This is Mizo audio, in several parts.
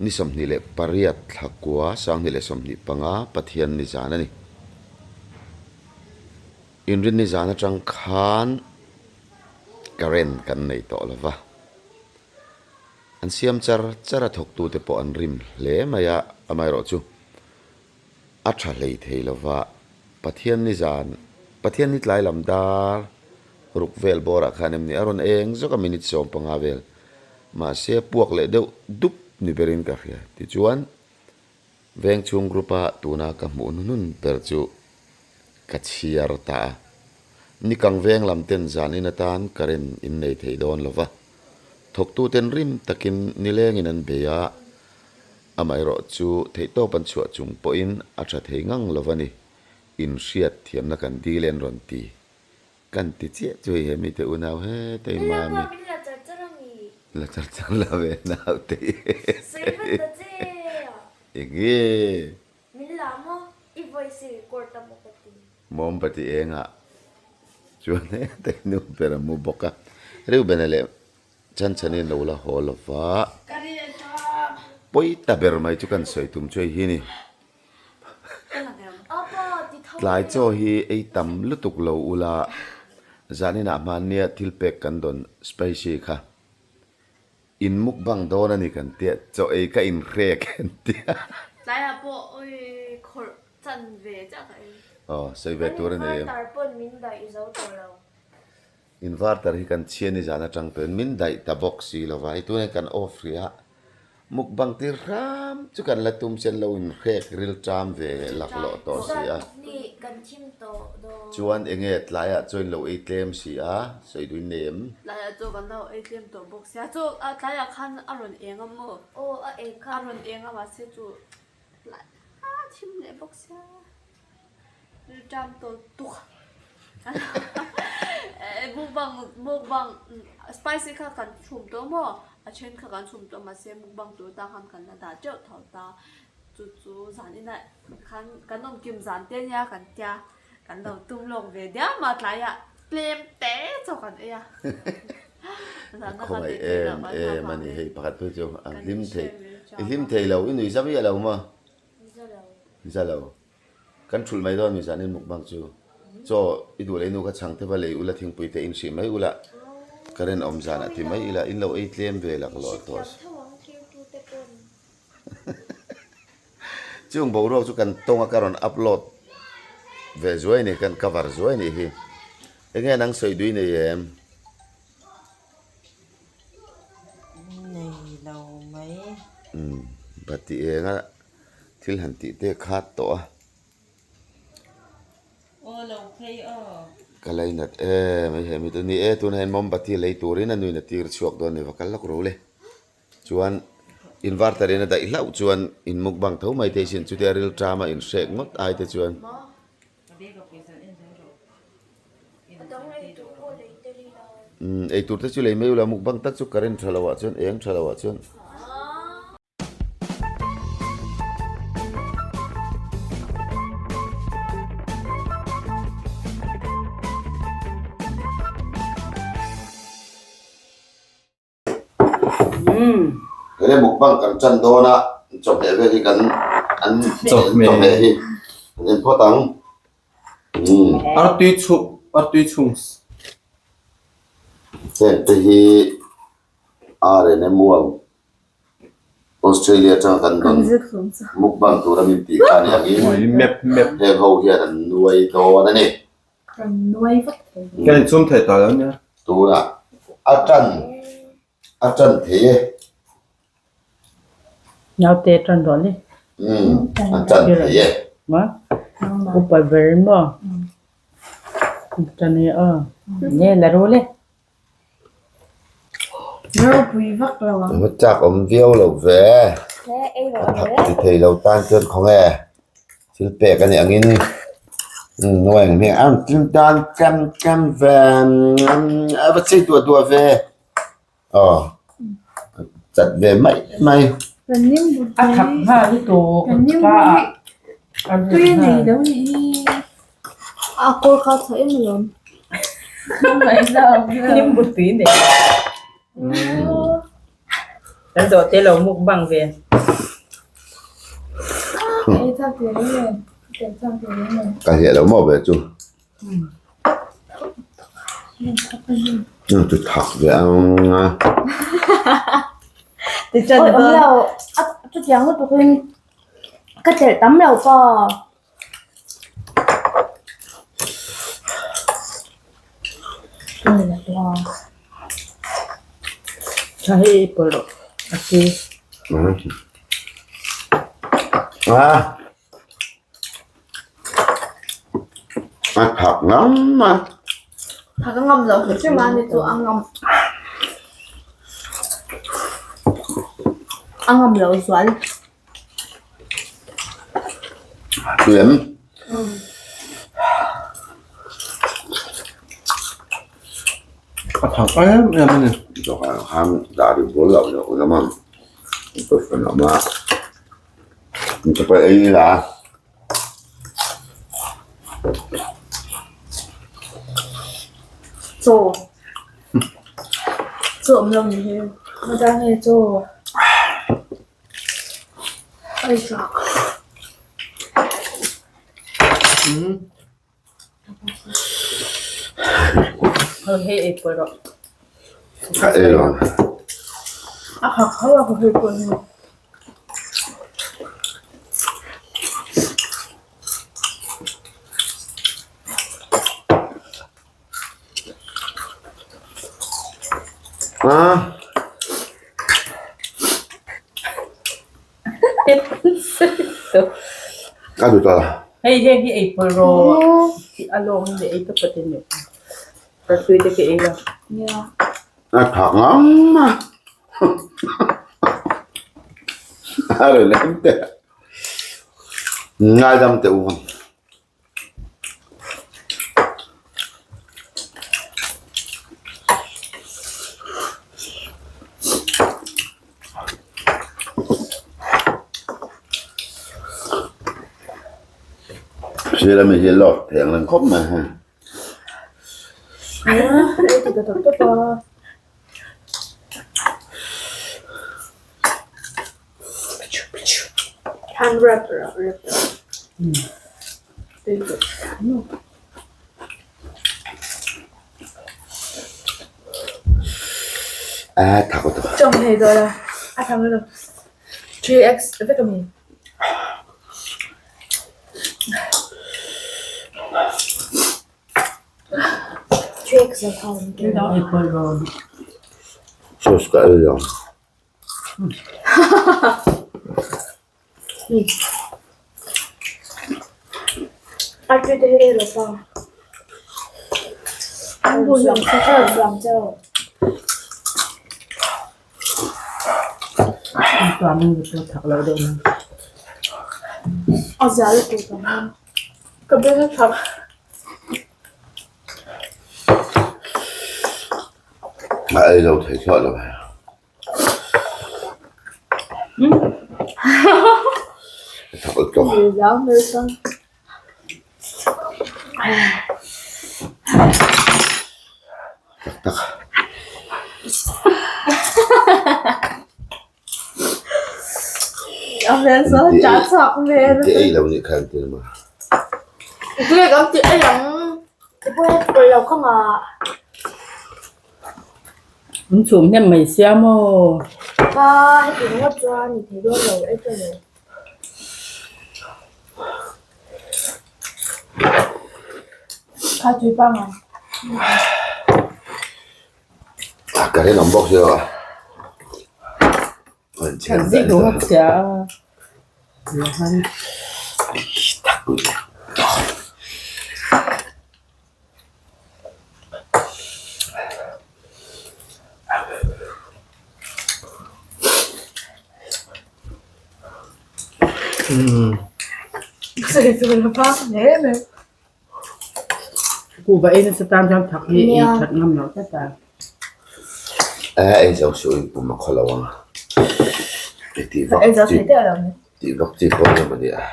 Ni 28 thla kua 2025 Pathian ni zan a ni. Inrinni zan atang khan current kan nei tawh lo va. An siam char char a thawktute pawh an rim hle mai a, amaherawhchu a tha hlei thei lo va, Pathian ni zan, Pathian ni tlai lam dar ruk vel bawrah khan em ni a rawn eng zawk a minute 15 vel, mahse a puak leh deuh dup ni berin ka hria. Tichuan, veng chhung group a tuna ka hmuh hnuhnun ber chu ka chhiar ta a, ni kang veng lam ten zan in atan current in nei thei dawn lo va, thawktuten rim takin nilengin an bei a, Amaherawh chu theihtawp an chhuah chung pawhin a tha thei ngang lo va ni, inhriat thiamna kan dil e an rawn ti. Kan ti chiah chu hei he mite unau hetei mami. Min la char char a ni. La char char lo ve naute i. Sawi vat ta che a. Enge? Min la maw? I voice i record a maw ka ti. Mombati engah chuan hetei nu ber a mu bawk a. Reubena leh Chhanchhanin lo la haw lo va, pawi ta ber mai chu kan sawi tum chu hei hi ni. Tlai chaw hi ei tam lutuk lo ula, zaninah hmannia thil pek kan dawn spicy kha in mukbang dawn a ni kan tia, chaw ei ka inhrek an tia. Tlaiah pawh awi khawrh chan ve chiah ka ei. Aw, sawi ve tur a ni em? Kan inverter pawn min daih zo tawh lo. Inverter hi kan chhian i zan atang tawhin min daih ta bawk si lo va, hei tunah hian kan off rih a, mukbang tir hram chu kan la tum sen lo inhrek ril ṭam ve laklawh tawh si a. Chuan enge tlaiah chaw in lo ei tlem si a, sawi duhin nei em? Tlaiah chaw kan lo ei tlem tawh bawk sia, chaw tlaiah khan a rawn eng a maw? Aw a eng kha. A rawn eng a mahse chu tlai a thim leh bawk sia. Ṭam tawh tuk. Mukbang mukbang spicy kha kan chhum tawh maw? A then kha kan chhum tawh mahse mukbang tur tan khan kan la dah teuh tho ta. Chu chu zan inah khan kan awm kim zan te nia kan tia kan lo tum lawk ve diam a tlaiah tlem te chaw kan ei a. A khawngaih em em a ni hei pakhat phei chu a hlim thei i hlim thei lo i nuihza miah lo maw? Za lo. Kan thulh mai dawn mi zanin mukbang chu. Chaw i duh leh nu kha chhang te va lei ula thingpui te in hrih mai ula ka rinawm zanah ti mai ila in lo ei tlem ve laklawh tawh. Chung boruak chu kan tawng a ka rawn upload ve zuai ni kan cover zuai nih hi. Enge nang sawi dui nei em? Nei lo mai. Umm bati enga thil han tih te khat tawh a. Aw lo phei aw. Ka lainat em ai hemi chu ni e tunah hian mombati lei turin a nuin a tir chhuak dawn ni va kal lawk ro le. Chuan inverter in a daih hlauh chuan in mukbang tho mai thei sin chutia rilṭam a inhrek ngawt ai te chuan. Umm eitur te chu lei mai ula mukbang tak chu current tha lo ah chuan eng tha lo ah chuan. He mukbang kan tan dawn a chawhmeh vel hi kan an chawhmeh hi kan en phawt ang. Artui chhuk artui chhung. Heng te hi RNM uang Australia atanga kan rawn mukbang tura min tih kha nia angin heng ho hian an nuai dawn a ni. Kan nuai vak thei lo. Kan inchhum thei tawh lo nia. Tunah a tan a tan thei e. Naute tan rawh le. Umm a tan thei e. Ma upa ber maw tan e aw nge la ru le. Ropui vak lo ang. Eng chak awm viau lo ve. A thak ti thei lo tan chuan khawnge thil pek a nih angin nuai ang hming ang tin tan tlem tlem ve a va chei duah duah ve aw chat ve mai mai. A thak nghal lutuk ka ah a Tui nei lo nih hi. A kawl kha tha em alawm. Nimbu tui nei. Kan zawhte lo mukbang ve. Ka hliah lo maw ve chu. Chu thak ve ang a. Oi awm lo a chutiang lutukin ka telh tam lo pa. Tha hi i pawlh rawh a si. A. A thak ngam a. Thak a ngam lo hrim hrim a ni chu a ngam. A ngam lo zual. Tui em? A thak em em a ni. Dawhkan ah khan dah ri bul loh loh lam a pawisa lam a chappal ei ila. Chaw chaw awm lo ni hi. Madang nge chaw. Hei ei pawlh rawh. Ka ei lo. A khak ho a ka hei pawlh hi. A. Ka duh tawh. Hei heng hi ei pawlh rawh. A lawng hi ei tawp patin ni. Ka tui te ka ei lo. A thak ngam a. A rawn lem teh. Ngaidam teh u. Sir ami hi lawk theng lang khawp mai hei. A thak a tawh. Chawng hei dawn a, a thang lutuk. 3x vek a mi. Sauce ka ei lo. A ei lo thei thlawt lo. Thak lutuk. Tak tak. Ti ei lo nih khan ti ma. An chhum hnem mai sia maw? Ka rinawm bawk si lo a. Zik rawng a chhia a. Kuhva ei nasa tan chuan thak hi ei that ngam lo tlat a. Ei zo suh in pum a khaw lo ang. Tih vak chi tih vak chi pawh ni mawni a.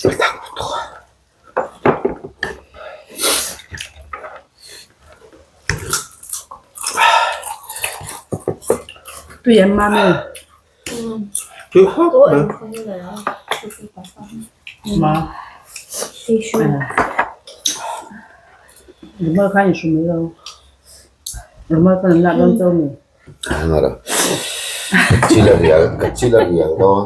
Thak lutuk a. Tui em mami? Tui khawp mai. Ma. Ruma khan in hru mai lo. Ruma khan an lak dawn chauh a mi. Ka chil a rial, ka chil a rial dawn.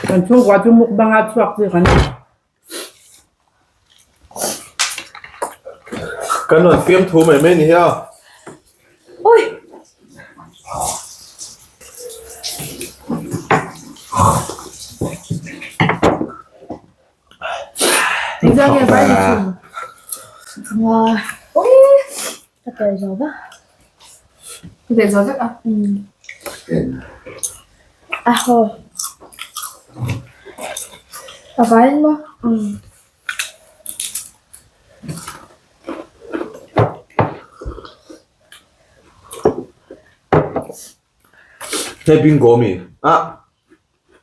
Kan chhungkua chu mukbang a chhuak chi kan ni. Kan rawn fiam thu mai mai ni hi a. Hei bingo mi ah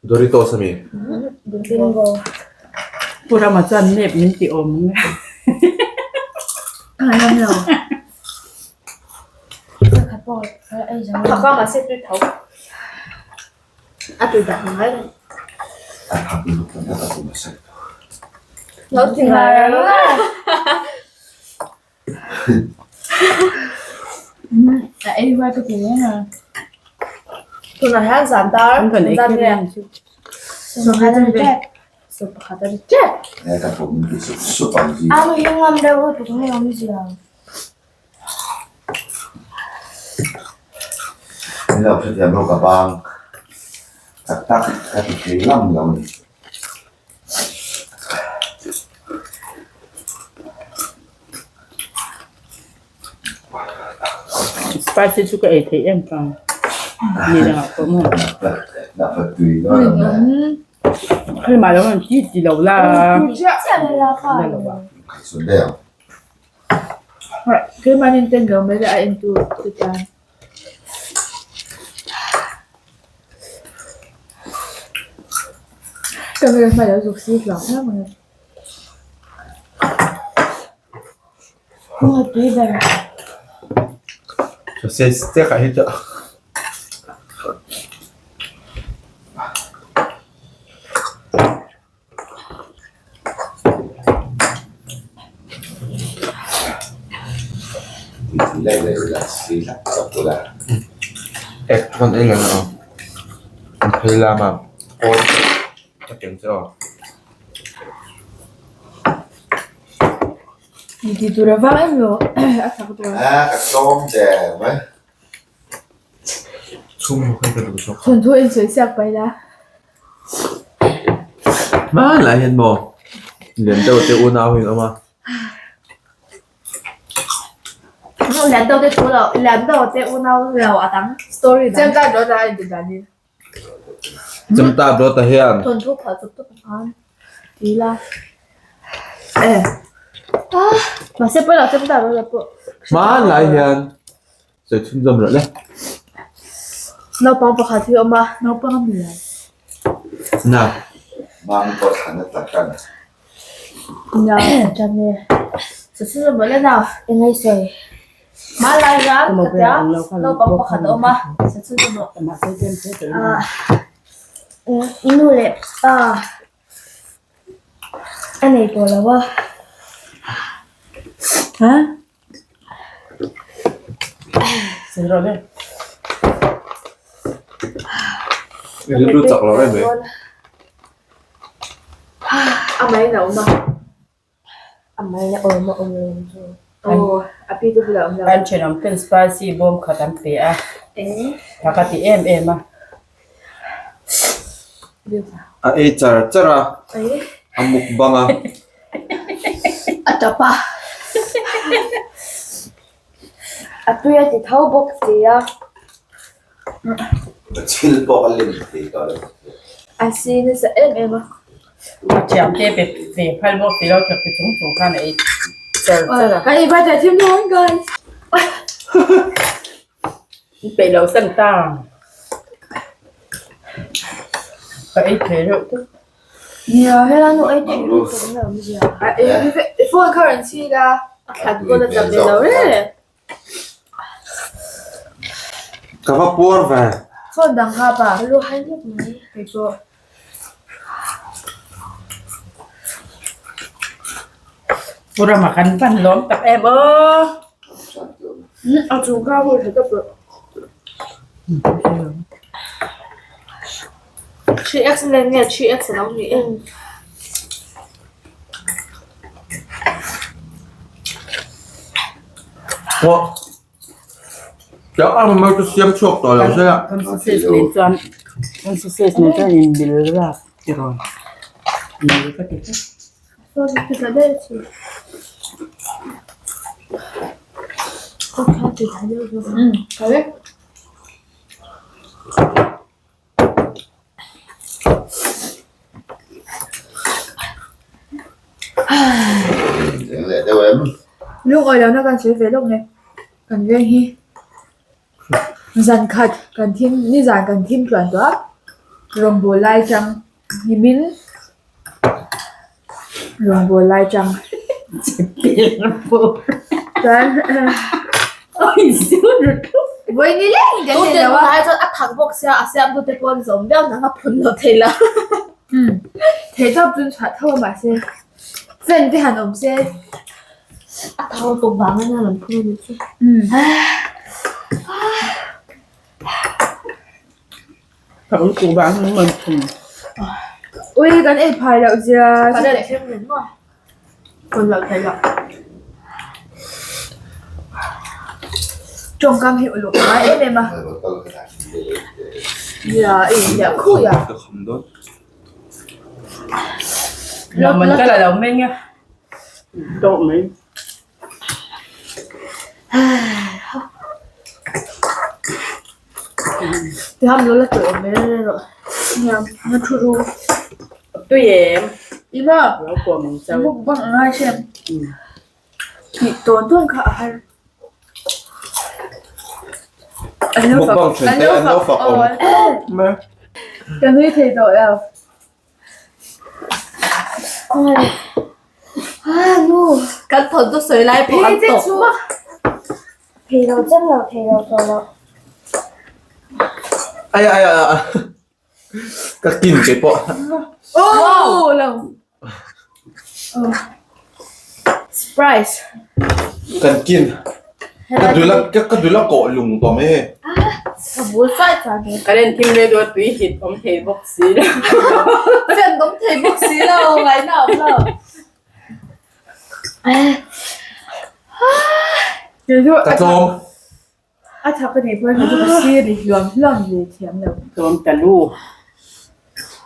Doritos ami. Pu Rama chuan map min ti awm ang e. Tunah hian zan dar zan nge Spicy chu ka ei theih em kang ni dangah pawh maw. Hei mah lo an ti ti lo la. Keimah Nintendo mai leh a entu te tan. Camera hmai lo zuk si hlau em mai. Sausage te kha hi chu Ek chuan ei leh aw an phei lam a kawl a keng che aw. Hmanlai hian maw lian deuh te unau hi an awm a. Chemta dawta hian hmanlai hian sawi chhunzawm loh le. Naupang pakhat hi a awm a, naupang a ni lo. Na. Nia, sawi chhunzawm loh le na. Hmanlai hian ka tia naupang pakhat a awm a, nu leh pa a nei tawh lo a. Amah in a awm a. Amah in a awm a awm lo chu. Aw, a pi te bulah a awm lo. An thenawm ten spicy bawm khat an pe a, tha ka ti em em a. A ei char char a, a mukbang a. A tap a. A tui a ti tho bawk si a. Ka chil pawh a lem thei tawh lo. A si nasa em em a. A thiam te pe ve phal bawk si lo thawk ti chung chung khan a ei char char a. Kan invite thei thim dawn guys. In peih loh san ta. Ka ei thei reuh tawp. Nia hela nu ei theih lutuk nge awmzia. Phone kha rawn chhi la. A thlan pawn a chak ve lo reng reng. Ka va puar ve. Phone dang kha pa. Ka lu hai lawk mai. Kei pawh. Pu Rama kan van lawm tak em aw. A chung kha hun tha tawp rawh. 3x nen nge 3x a lo ni em? Pawh Tiang ang mai chu siam chhuak tawh lo se a. Kan success nen chuan kan success nen chuan in mil rap tiraw mil ka ti tlat. Lungawi lohna kan sawi ve lawk nge kan veng hi zan khat kan thim nizan kan thim tluan tawh a rawngbâwl lai chang hnimin rawngbâwl lai chang chuan vawi ni leng kan nei lo a chuan a thak bawk sia a siam tute pawh an zawm viau nang a phun lo thei lo thei tawp chu chhuah tho a mahse fan te han awm se a thak lutuk vang a nia rawn phun a nih chu. Thak lutuk vang a rawn phun. Ui kan ei phai loh zia Phun loh theih loh. Tawngkam hi uluk a ngai em em a. Nia i inhliah khui a. Lo man ka la lo meng a. Tawk mai. Tiham lo la tawh em mai reng rawh. Nia na thu ru. Tui em. Ima. Lo kawm ang chau. Mukbang a ngai hrem. Tih tawn tawn kha a har. Mukbang thin te an lo fak awm. Ka nui thei tawh lo. Kan thawn chu sawi lai pawh an tawp hmak. Thei lo chem lo thei lo tawh lo. Ai ai ai ka kin ke pawh. Oh lo. Surprise. Kan kin. Ka dul a ka dul a kawh lung tawh mai hei. Ka bul fai fai mai. Kan en thim le dawt tui hit awm thei bawk si lo. Fan awm thei bawk si lo ngaihna awm lo. Ka tlawm. A thak a nih pawhin ka chu ka sir ri hluam hluam ve thiam lo. Tlawm ta lu.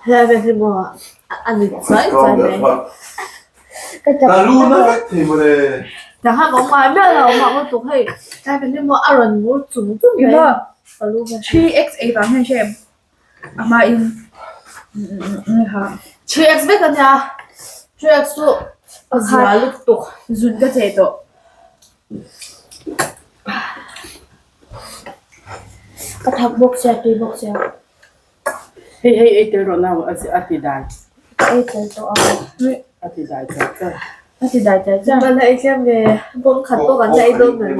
Helai vel hi maw a ni chuai chuai mai. Ta lu na vek thei mawle. Tangha ka awm ngai miah lo mah lutuk hei. Helai vel hi maw a rawn ngur chung chung mai. Emaw Ka lu vel. 3x ei vang hian hre em? A hma in ha. 3x vek a nia. 3x chu a zia lutuk. Zun ka cheh tawh. Ka thak bawk sia tui bawk sia. Hei hei ei tel rawh nau a ti dai. Ka ei tel tawh a. A ti dai char char. A ti dai char char. Kan la ei thlem ve. Bawm khat pawh kan la ei dawn man le.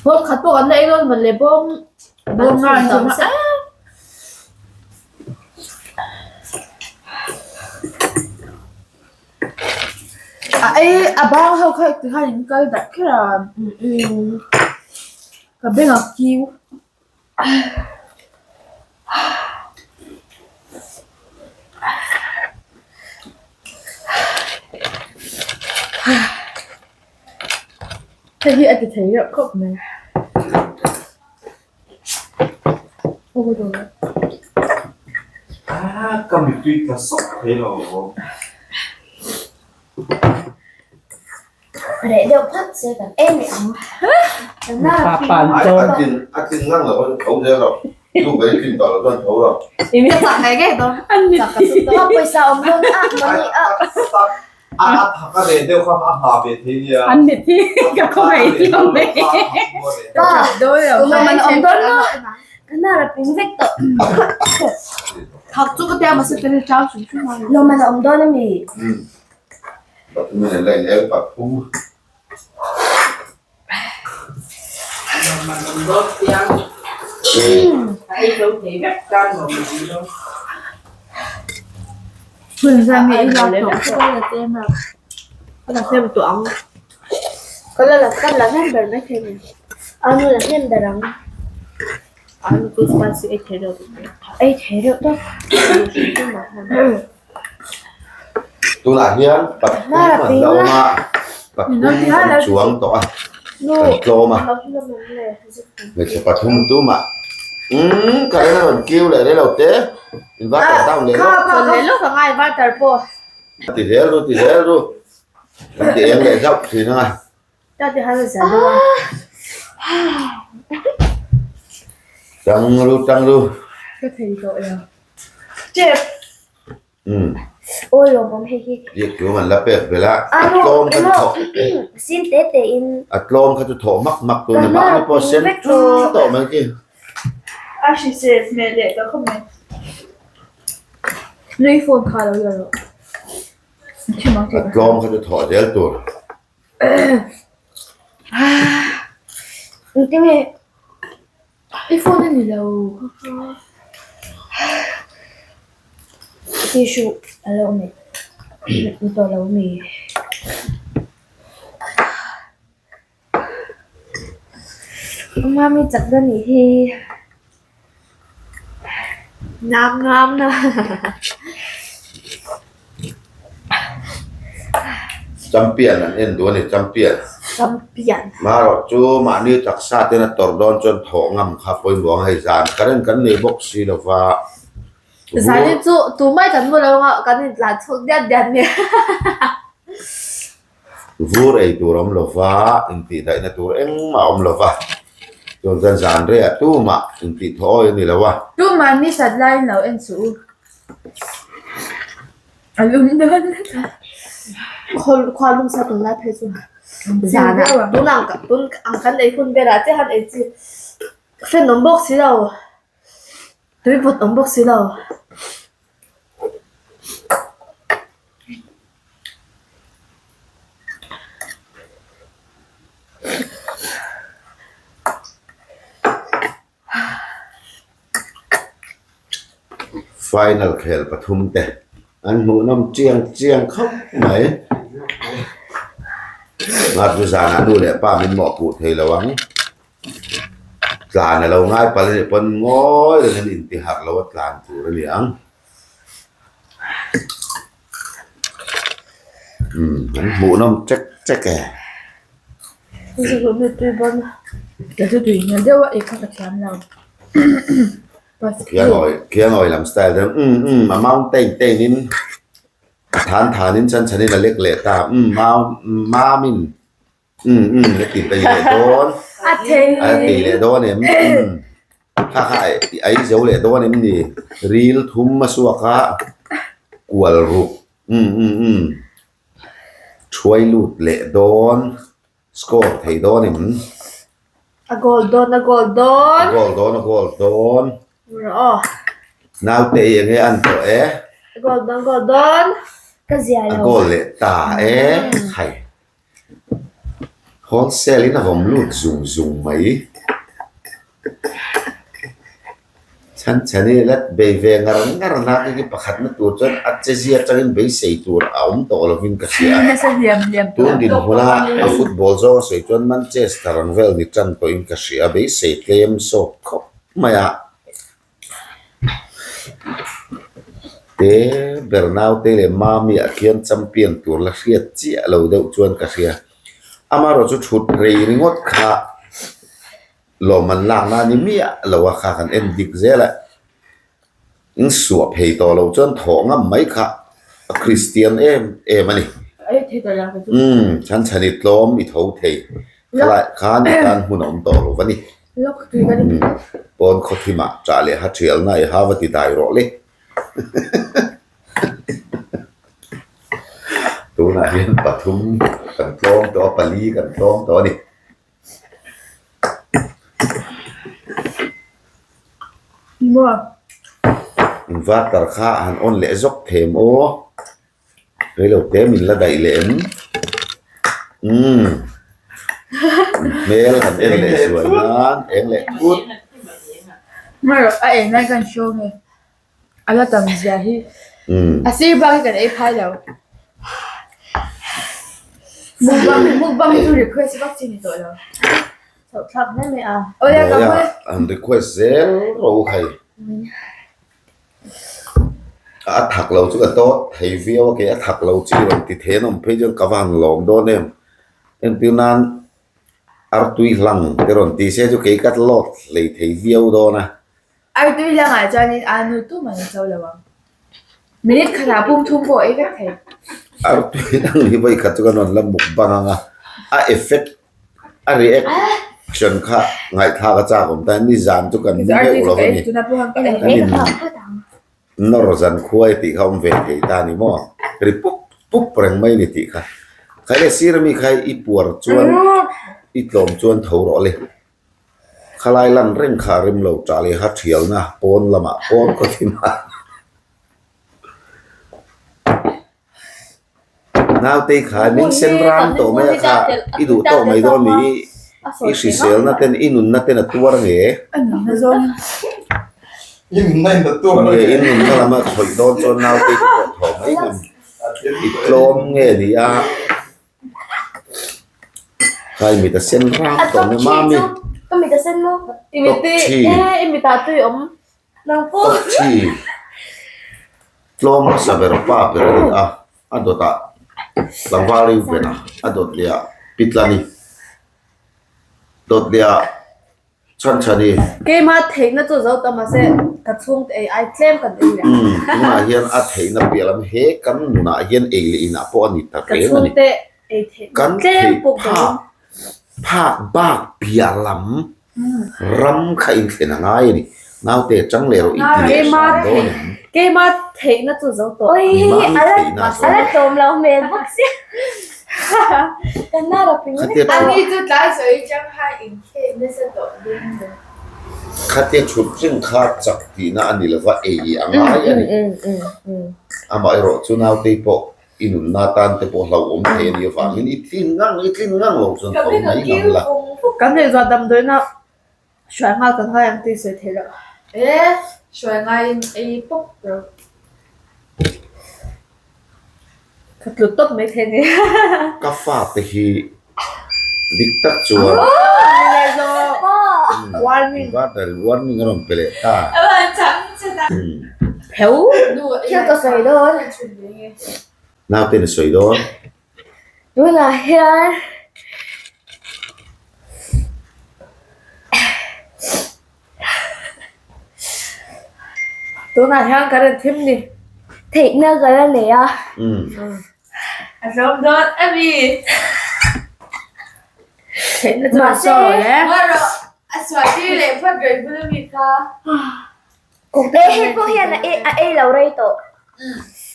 Bawm khat pawh kan la ei dawn man le bawm Bawm nga an chhum a. A ei a bang ho kha tikhan in kal darh kher a ka beng a kiu. Hei hi a ti thei reuh khawp mai. Ka mittui tla sawk thei lo. Reh deuh phawt se kan em leh ang. Pa pan Ai a tlin a tlin ngang lo a tho zel lo. Nu ka i tlin tawh lo chuan tho lo. Ka chak ngai ngei dawn. Chak ka tum tawh. A pawisa awm dawn a money a. A a thak a reh deuh kha a ha ve thei nia. An mit hi ka khawngaih hlawm mai. Pa Dawn lo. man awm dawn lo. Ka nar a ping vek tawh. Hak chu ka tia mahse tel chau hrim hrim a. Lawmman a awm dawn a mi? Umm. Pathum in an la in el pathum. Lawmman awm dawn chiang. A ei zo thei vek tan lawmman awm dawn. Hun zan nge i lak tawh. Ka la tlem a. Ka la hnem tawh ang. Ka la la ka la hnem ber mai thei ni. Anu la hnem ber ang. Anu chu spicy ei thei reuh tawh. Ei thei reuh tawh. Tunah hian pathum an la awm a, pathum an chuang tawh a, kan tlawm a. Hmeichhe pathum tumah umm current a rawn kiu leh rei lo te inverter down leh lawk. Leh lawk ang a inverter pawh. Ti zel ru ti zel ru kan ti eng leh zauh thin ang a. Tang ru tang ru. Ka thei tawh lo. Chep. Umm. Aw lawmawm hei hi. Biak tlum an la pek belh a, a tlawm kha chu thawh. Sin te te in. A tlawm kha chu thawh mak mak tur ni mahni pawh sen tul tawh mai khi. A hrisel hmel leh ta khawp mai. Nui phone kha lo la rawh. A tlawm kha chu thawh zel tur. Engtinge I phone a ni lo. Tissue a lo awm e. Ni tawh lo mi. Mami chak dawn nih hi. Ngam ngam na. Champion an en duh a ni champion. Champion. Marawh chu mahni taksa ten a tawrh dawn chuan thawh ngam kha pawimawh ang hei zan current kan nei bawk si lova. Zanin chu tumai kan mu lo anga kan intlan chhuak diat diat nia. Vur ei tur a awm lo va, intihdaihna tur engmah a awm lo va, chuan chuan zan reiah tumah intih thaw awi a ni lo a. Tumah ni sat laiin lo en suh u. A lum dawn nasa. Khua lum sa tun lai phei chu zan ah tun ang tun ang kan ei hun velah chiah han ei chi fan awm bawk si lo, tui vawt awm bawk si lo. Final khel pathum te an hmuhnawm chiang chiang khawp mai. Nghatnu zanah nu leh pa min mawhpuh thei lo ang. Tlan a lo ngai palh a nih pawn ngawi rengin intiharh lo a tlan tur a ni ang. Umm an hmuhnawm chek chek e. Ka chu tui hmel deuh a ei kha ka thiam lo. Khiangawi khiangawi lam style deuh umm umm a mountain tain in a than than in chan chhan in a lek leh ta umm mau mam in. Umm umm a ti peih leh dawn. A thei. A ti leh dawn em umm kha kha a ei zo leh dawn em ni ril thum a suak a kual ruk umm umm umm thuai lut leh dawn score thei dawn em. A goal dawn a goal dawn. A goal dawn a goal dawn. Aw. Naute i enge an tawh e. A goal dawn goal dawn. Ka zia lo. A goal leh ta e khai. Wholesale in a vawm lut zung zung mai. Chhan chhan i la bei ve ngar ngar na khi khi pakhat na tur chuan a che zia atangin beisei tur a awm tawh lovin ka hria a. Tun dinhmun a a football zawng a sawi chuan Manchester ang vel ni tan tawhin ka hria a, beisei tlem sawk khawp mai a. Te ber naute leh mami ah khian champion tur la hriat chiah lo deuh chuan ka hria. Amaherawh chu thut rei ringawt kha lawmman lakna a ni miah lo a kha kan en dik zel a. In suah phei tawh lo chuan thawh ngam mai kha a Kristian em em a ni. Umm chhan chhan i tlawm i tho thei khalai khan i tan hmun a awm tawh lo va ni. Pawn khaw thimah chah leh ha thialna i ha va ti dai rawh le. Tunah hian pathum kan tlawm tawh a, pali kan tlawm tawh a ni. Inverter kha han on leh zawk them aw. Reilo te min la daih leh em? Umm. Hmel han en leh zual nan eng leh thut. A eng lai kan hriau nge? A la tam zia hi. A sir bak hi kan ei phai lo. Mukbang mukbang hi chu request vak chi ni tawh lo. Chauh thlak hle mai a. Awle ka Mawia an request zel ro khai. A thak lo chu ka tawt thei viau a kei a thak lo chi rawn ti thei an awm phei chuan ka va han lawm dawn em. Entir nan artui hlang te rawn ti se chu kei ka lawt hlei thei viau dawn a. Artui hlangah chuanin a nu tum an cho lo ang. Minute khatah pum thum pawh ei vek thei. Artui hlang hi vawi khat chu kan rawn la mukbang ang a, a effect a reaction kha ngaihthlak a chak awm ta, nizan chu kan mu deuh lo a ni. Kan in nawr zan khuai tih kha awm ve thei ta ni maw? Ri pup pup reng mai ni tih kha. Khai le sir ami kha i puar chuan i tlawm chuan tho rawh le. Khalai lan reng kha a rem lo tah leh ha thialna pawn lamah pawn khaw thim a. Nautei kha min sen ram tawh mai a kha i duh tawh mai dawn mi i hriselna ten i nunna ten a tuar nge. I nunna in a tuar nge i nunna lama khawih dawn chuan nautei te pawh thaw mai ngam i tlawm nge ni a. Khai mit a sen ram tawh mai mami. Ka mit a sen maw? I mit i mit ah tui awm. Nang pawh. Top thi. Tlawm hmasa ber pa ber a ni a, a dawtah tlangval ring ven a, a dawt leh ah Pitlani dawt leh ah Chhanchhani. Keimah theihna chu zo ta mahse ka chhungte ei ai tlem kan ei leh. Umm tunah hian a theihna piah lam he kan nunah hian ei leh inah pawh a ni ta Ka reng a ni. chhungte ei theihna Kan tlem theih pawh ka phak ring. phak bak piah lam Ram kha inthlen a ngai a ni. Naute chang leh rawh i ti leh hram dawn em? Keimah theihna chu zo tawh. Oi Mami a la theihna a zo a la tawh. tlawm lo hmel bawk sia. Kan na ro ping Khatia Ani thut chu tlai sawi chang kha inkhel nasa tawh ding deuh. Khatia thut reng kha chak tihna a ni lova ei a ngai a ni. Amaherawh chu nautei pawh I nunna tan te pawh hlauhawm thei a nih avangin i tlin ngang i tlin ngang lo chuan tho mai ngam la. Kan ngaihzuah damdawiina hruai nghal kan ngai ang tih sawi theih loh. E, hruai ngaiin ei pawp rawh. Ka tlu tawp mai thei ni. Ka fate hi dik tak chuan. Warning. Inverter in warning a rawn pe leh ta. Pheu. Thil ka sawi dawn. Naute na sawi dawn. Tunah hian Tunah hian ka rawn thim ni. Theihna ka la nei a. A tlawm dawn a mi. Theihna chu a Mahse. sawi e. A suah tir leh phawt reng bul a mi kha. Eh hei pawh hian a ei a ei lo rei tawh.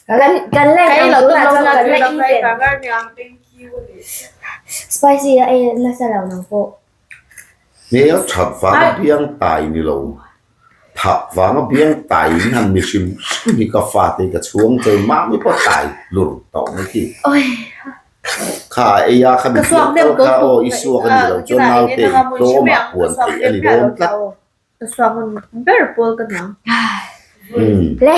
Kan kan len Ka ei ang lo tunah tum lo chuan kan la na even. Spicy a ei nasa lo nang pawh. Hmel that vanga biang tai ni lo, thah vanga biang tai in han mi hrim hrim hi ka fate hi ka chhuang chei mami pawh tai hlur tawh mai khi. Kha a ei a kha mi piah kal kha aw i suak a ni lo chuan naute i tlawmah puan theih a ni dawn tlat. Ka suak ber pawl ka niang. Le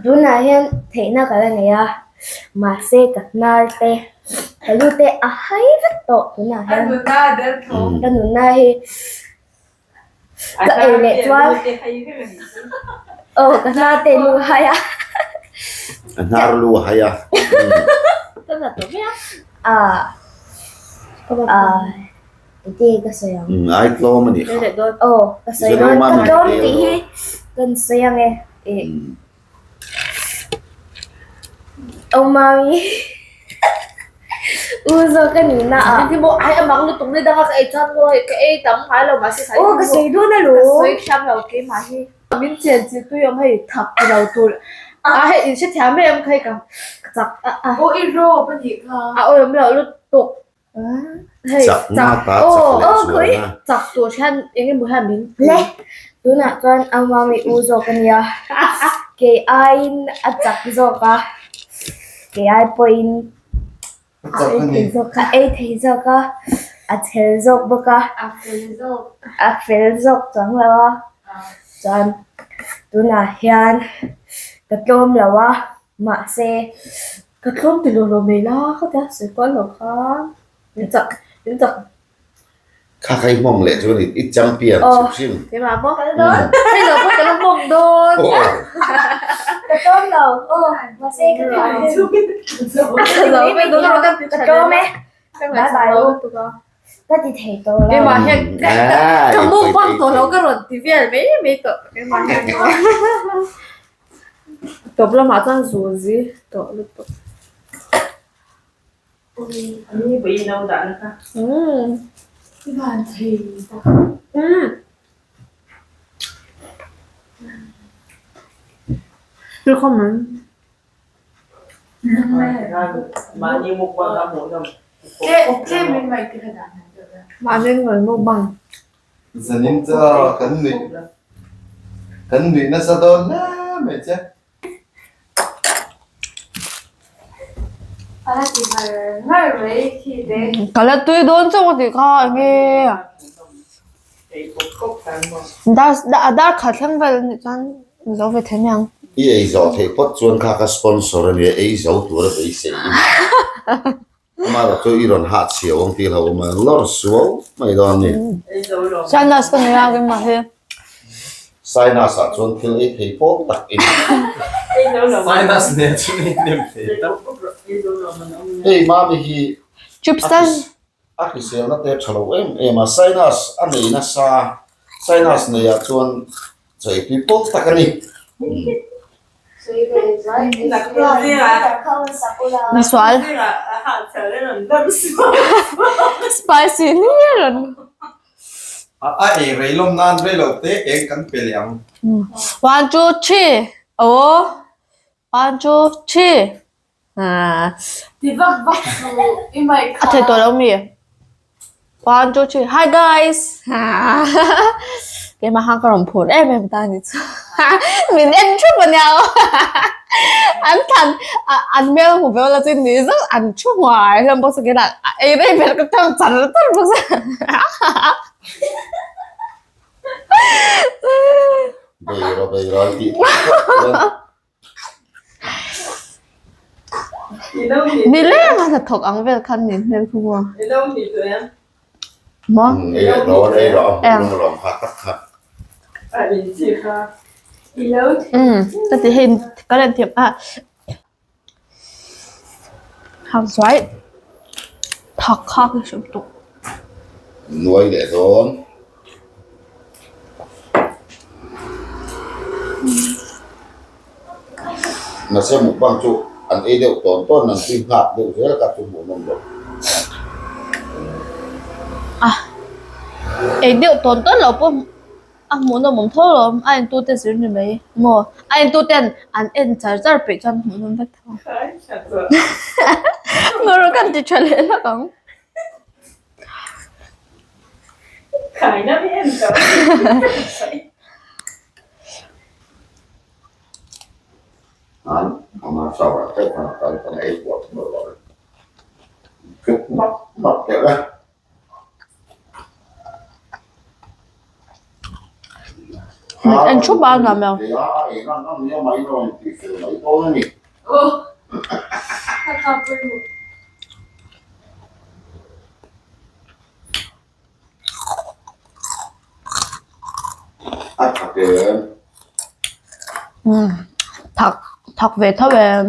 tunah hian theihna ka la nei a, mahse ka hnar te ka lu te a hai vek tawh tunah hian ka nunna hi ka ei leh chuan aw ka hnar te lu a hai a. A hnar lu a hai a. Ka na tawh mai a. Ah ah. Engtin ka sawi ang? Umm ai tlawm a nih kha. Aw ka sawi dawn ka tlawm tih hi kan sawi ang e. Aw mami u zawk ka nih na ah. Engtin maw ai amang lutuk ni danga ka ei chuan maw hei ka ei tam ngai lo mahse Aw ka sawi dawn alawm. Ka sawi thiam lo keimah hi. Min chen chi tui awm hei thak ti lo tur a hei in hrethiam em kha hei ka chak a. Aw i rawp a nih kha. A awm loh lutuk. Hei Chak na ta chak leh zual na. Chak tur hian eng emaw hian min Le tunah chuan a mami u zawk a nia kei aiin a chak zawk a kei ai pawhin a ei thei zawk a ei thei zawk a a chhel zawk bawk a a fel zawk chuang lo a chuan tunah hian ka tlawm lo a mahse. Ka tlawm ti lo lo mai la ka tia sawi kual lo kha min chak min chak. Kha kha i hmawm leh chu ni i champion hrim hrim. Keimah maw? Hei lo pawh ka la hmawm dawn. Ka tlawm lo aw mahse ka tlawm ka tlawm e bye bye u ka ti thei tawh lo. Keimah hian ka mukbang tawh lo ka rawn ti vel mai mai tawh keimah hian. Tawp lamah chuan zuzi tawh lutuk. Mahni ngawi mukbang. Zanin chu kan nuih kan nuih nasa dawn hle mai che. Ka la tui dawn chauh a tih kha enge dar dar khat thleng vel anih chuan zo ve thei mai ang. I ei zawh theih phawt chuan kha ka sponsor a nia ei zo tur a beisei. Amaherawh chu i rawn hah chhiau ang tih hlauh awm a, lawr suau mai dawn a ni. Sinus ka nei a keimah hi. Sinus ah chuan thil ei thei pawh tak i ni. Sinus nen chuan ei hnem thei tak. Hei mami hi Chips tan. A hriselna te tha lo em em a, sinus a nei nasa, sinus nei ah chuan Chaitui pawh tak a ni. Misual. Spicy ni rawn. A ei rei lawm nan rei lo te eng kan pe leh ang. One two three oh one two three A thei tawh lo mi? One two three hi guys keimah khan ka rawn phur em em ta ni chu min en thup a nia aw an thlan an hmel hmu ve la chu ni zauh an thu hmuai hlawm bawk si keilah ei rei ber ka tang char char bawk si Bei rawh bei rawh an tih theih phawt chuan. Nileng a hnathawk ang vel khan nin hmel khu maw? Maw? Ka ti hei ka len thiam a hak zuai thak kha ka hriat tawh. Nuai leh dawn. Mahse mukbang chu an ei deuh tawn tawn an tui nghak deuh zel kha chu hmuh nawm lo. A ei deuh tawn tawn lo pawh a hmuh nawm awm tho lo a en tute zir ni mai maw a en tuten an en char char peih chuan hmuh nawm vek tho. Ngawr kan ti tha leh hlak ang. En thup a nuam lo. Thak thak ve tho em.